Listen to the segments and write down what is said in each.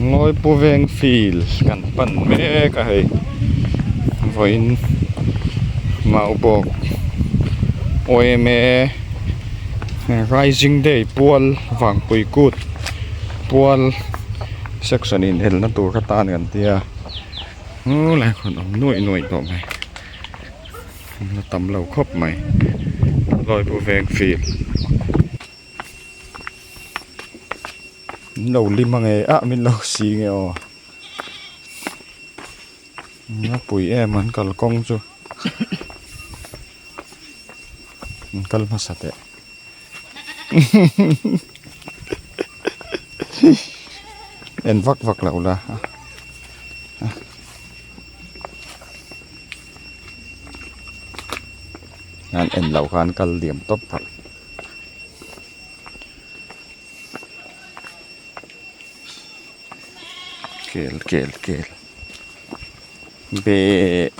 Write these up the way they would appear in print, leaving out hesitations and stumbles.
Lawipu veng field kan pan mek a hei vawiin Maubawk yma Rising Day pual vangpui kut pual section inhelna tur atan kan tia hulai khawn awm nuaih nuaih tawh mai. A tam lo khawp mai Lawipu veng field min lo lim ange ah min lo si nge aw a pui em an kalkawng chu an kal hmasa teh en vak vak lo la. An en loh khan kal liam tawp phawt. Kel kel kel beh.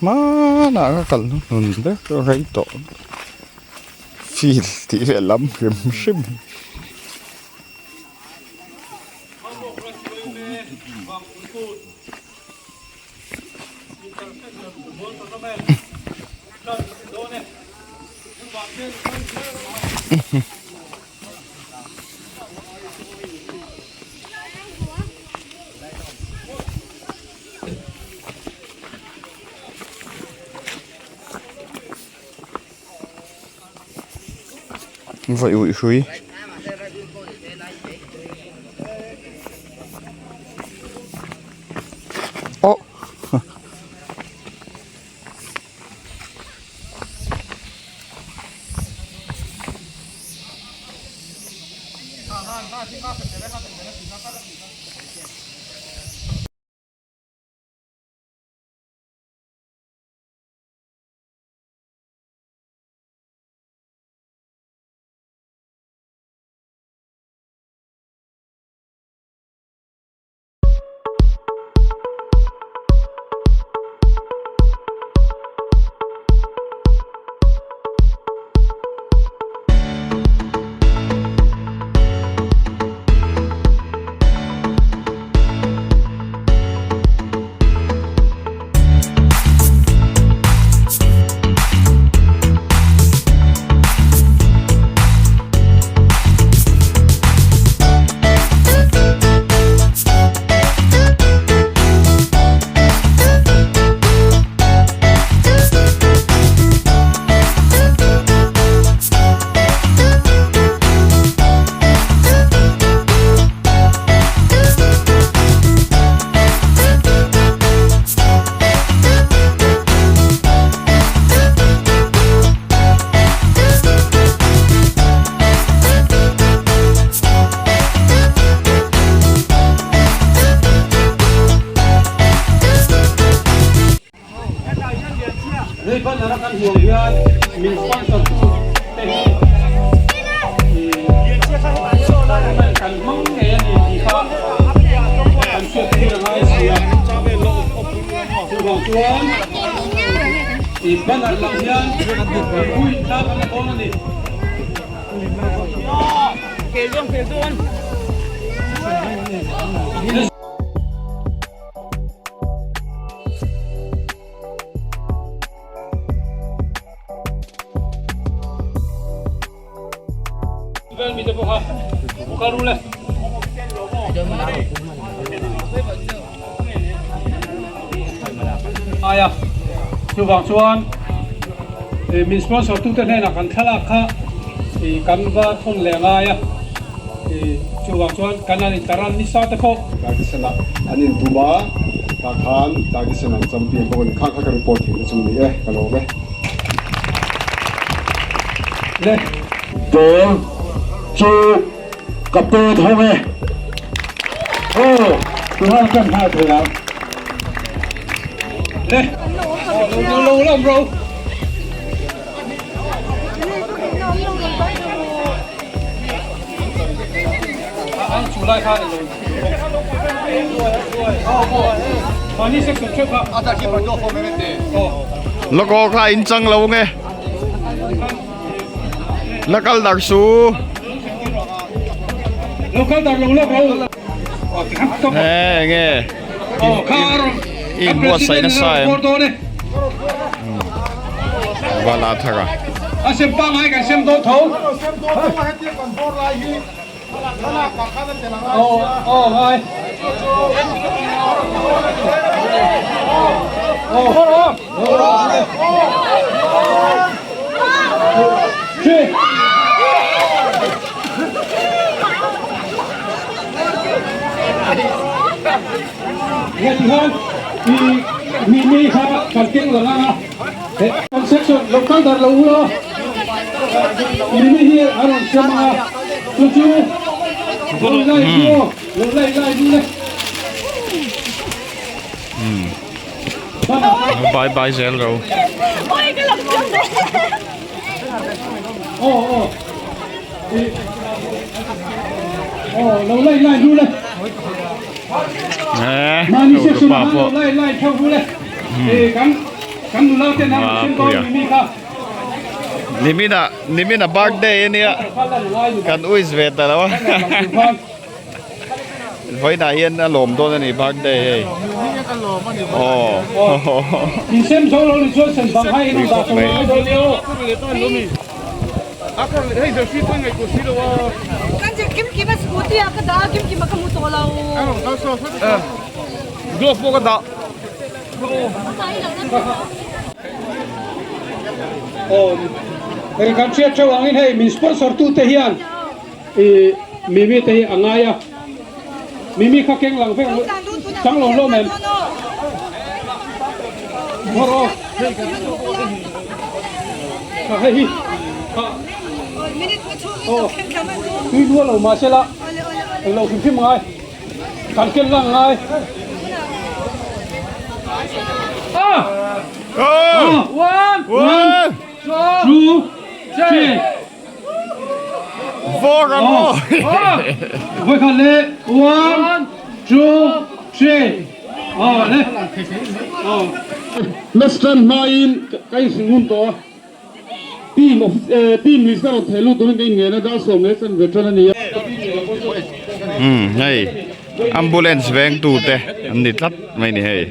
Hmanah ka kal hnuhnun ber chu rei tawh field tih leh lam hrim hrim. Vawi uih hrui. Aw. Hei banner a kan hmuh ang hian min sponsor tu te hi kan hmang ngei a ni tih kha kan hriat tir a ngai si a. Chuvang chuan ih banner lang hian mipui tlang an la dawn a ni. Aia chuvang chuan min sponsor tute hnenah kan thlalak kha kan va thawn leh ngai a chuvang chuan kan han intaran nisa te pawh. Dagestan-ah an intum a, tah khan Dagestan an champion bawk a ni. Khang kha ka report theihna chu ni e, ka lawm e. Le. Ball chu ka pawt hawng e. Aw, tunah kan nghal thei ang. Le. Lo lo lo bro. lai kha ilo mahni section theuh kha Logo kha in chang lo nge la kal dar su lo kal dar lo lawk ro he enge in buatsaih nasa em vala thar a. A sem pangai kan sem dawn tho. Local dar lo ula mimi hi a rawn siam ang a chu chu lo lai chu lo lai lai chu le. Bye bye zel ro. Aw aw aw lo lai lai chu le. Eh, lo pa pawh. Lai lai theuh chu le. Kan kan nula ten an rawn siam dawn mimi kha. Nimina nimina birthday ania kan uis ve ta lo a vawiinah hian a lawm dawn a ni birthday hei aw pui khawp mai. Aw hei kan hriat theuh angin hei min sponsor tu te hian ih mimi te hi a ngai a mimi kha keng lang vek chang lo hlawm em hawr aw kha hei hi kha aw tui lua lo mahse la englo hrim hrim ngai. Kan ken lang ngai. Ah! Oh! One, One, two, three. Four ang mo. Voi khat le one, two, three. Oh, le. Oh. Match tan hmain ka inhrilh ngun tawh a. Team of team list a rawn theh lut turin ka inngen a, dar 10 chan ve tan a ni a. Umm hei ambulance veng tu te an ni tlat mai ni hei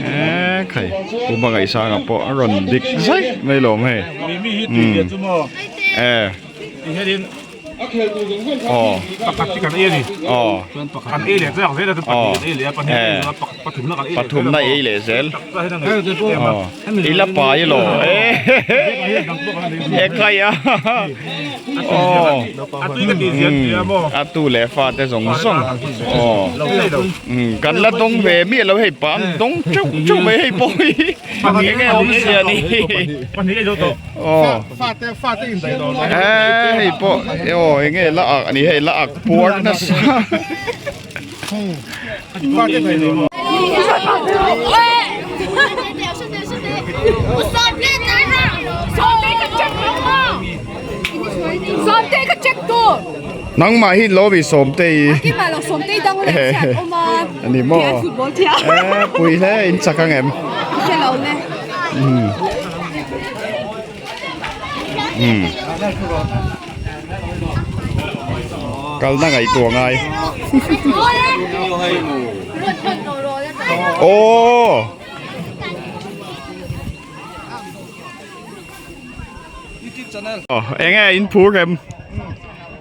eee khai pu Hmangaihsanga pawh a rawn dik zaih mai lawm hei umm eh. Aw. Pakhat hi kan ei a ni. Aw. Chuan pakhat kan ei leh zawk zel a, chuan pahnih kan ei leh a, pahnih kan ei leh a, pathumna kan ei leh zel a. Pathumna ei leh zel. Aw. I la pai elaw? E kai a. Aw. A tui ka tih zian tia maw? A tu leh fa te zawng zawng. Aw. Kan la dawng ve miah lo hei pa an dawng teuh teuh mai hei pawh hi. Enge awmzia ni? Pahnih ei zo tawh. Aw. Fate fate in daih lo. Eh hei pawh aw enge la ak ani hei la ak puar nasa. Fate daih lo. Nangmah hi lo bi Sawmtei. Ani maw? Eh pui hle in chak ang em? Umm kalna ngaihtuah ngai aww enge in phur em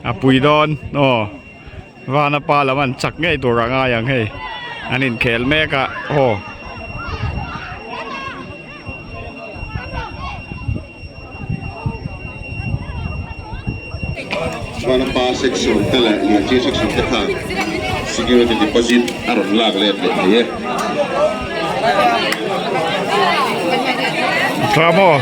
a pui dawn aw vana pa lam an chak ngei tur a ngai ang hei an inkhel mek a aw. Vanapa section te leh Lianchi section te khan security deposit a rawn lak let leh thei e. Tha maw?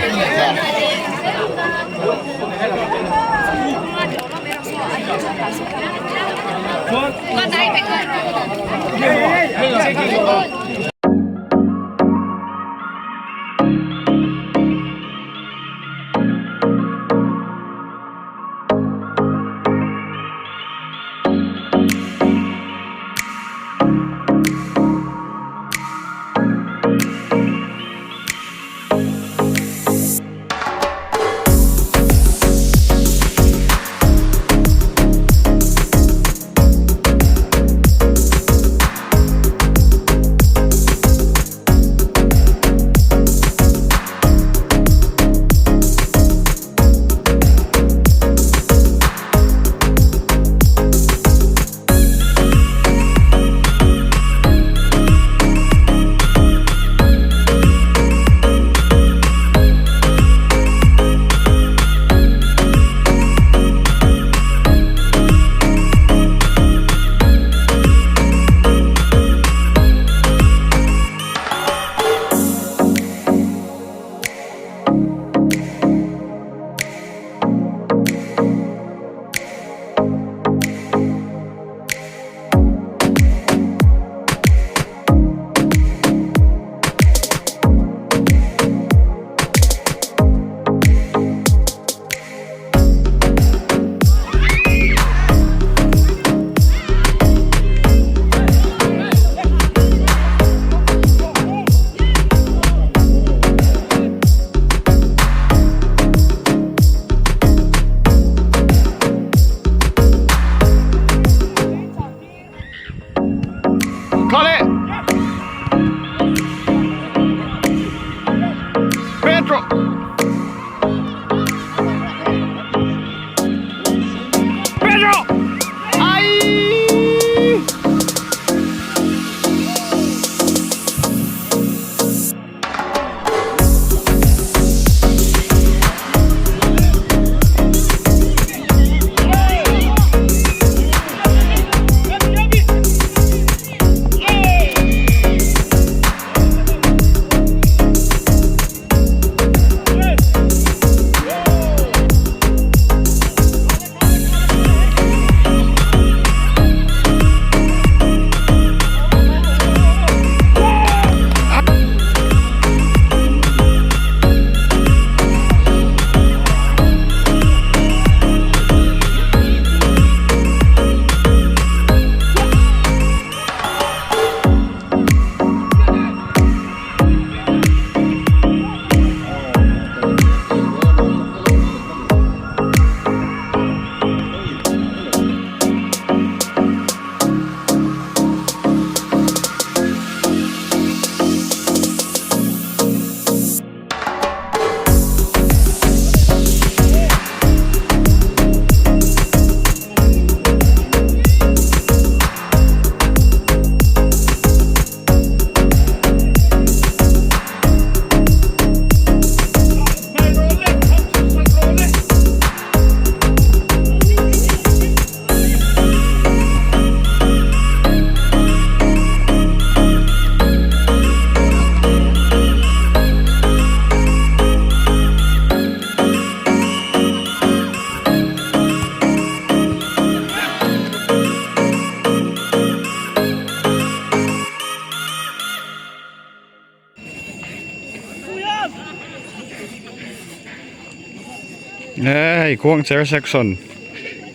Hei Khuangcher section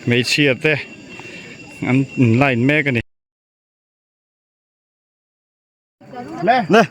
hmeichhia te an in line mek a ni. Le.